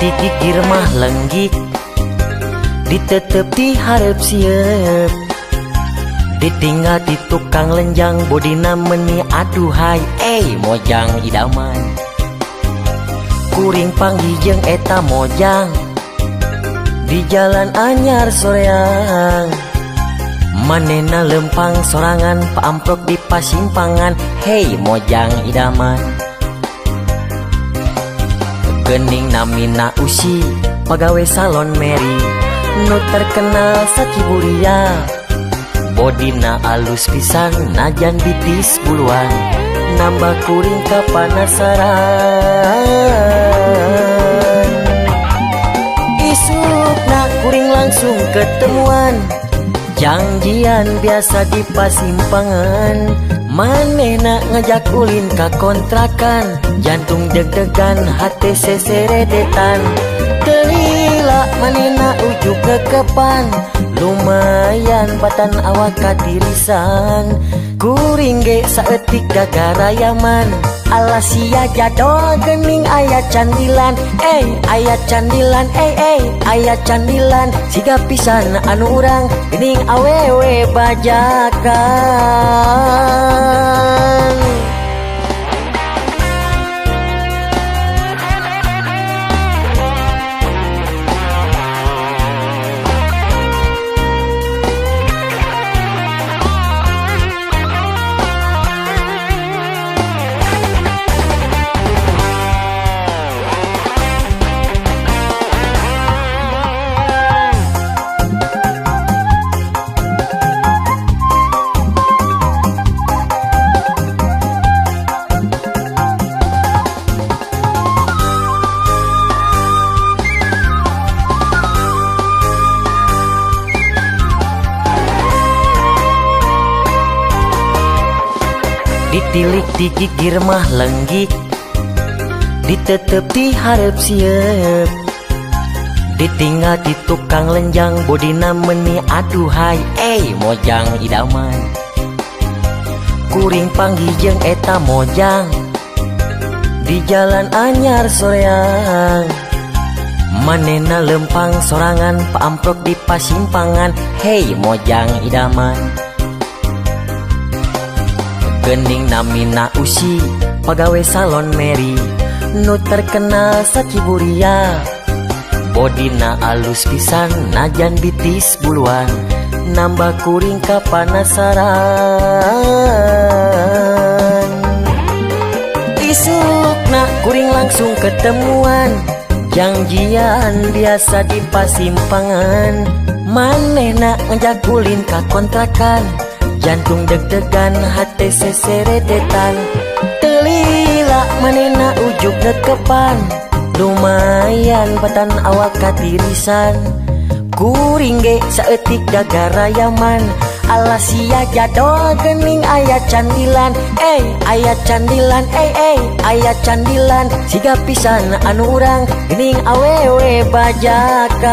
Ditilik ti gigir mah lenggik, ditetep ti hareup sieun. Ditinggal ti tukang lenjang bodina meni aduhai, mojang idaman. Kuring panggih jeung eta mojang di jalan anyar soreang. Manena lempang sorangan paamprok di pasimpangan, hei mojang idaman. Gening namina Usi, pagawe salon Mary, nu terkenal saciburia. Bodina alus pisan najan bitis buluan, nambah kuring kapanasaran. Isukna kuring langsung ketemuan, janjian biasa di pasimpangan. Manehna ngajak ulin ka kontrakan, jantung deg-degan hati seseredetan. Telila manehna ujuk kekepan, lumayan batan awak katirisan. Kuring ge saeutik gagarayaman, alah sia jadol gening aya candilan. Aya candilan, aya candilan. Siga pisan anu urang gening awewe bajakan. Ditilik ti gigir mah lenggik, ditetep ti hareup sieun. Ditinggal ti tukang lenjang bodina meni aduhai, mojang idaman. Kuring panggih jeung eta mojang di jalan anyar soreang. Manena lempang sorangan paamprok di pasimpangan, hei mojang idaman. Gening namina Usi, pagawe salon Mary, nu terkenal saciburia. Bodina alus pisan najan bitis buluan, nambah kuring kapanasaran. Isukna kuring langsung ketemuan, janjian biasa di pasimpangan. Manehna ngajak ulin ka kontrakan, jantung deg-degan hati seseredetan. Telila manena ujuk ngekepan, lumayan batan awak katirisan. Kuring ge saeutik gagarayaman, alah sia jadol gening aya candilan. Aya candilan, aya candilan. Siga pisan anu urang gening awewe bajakan.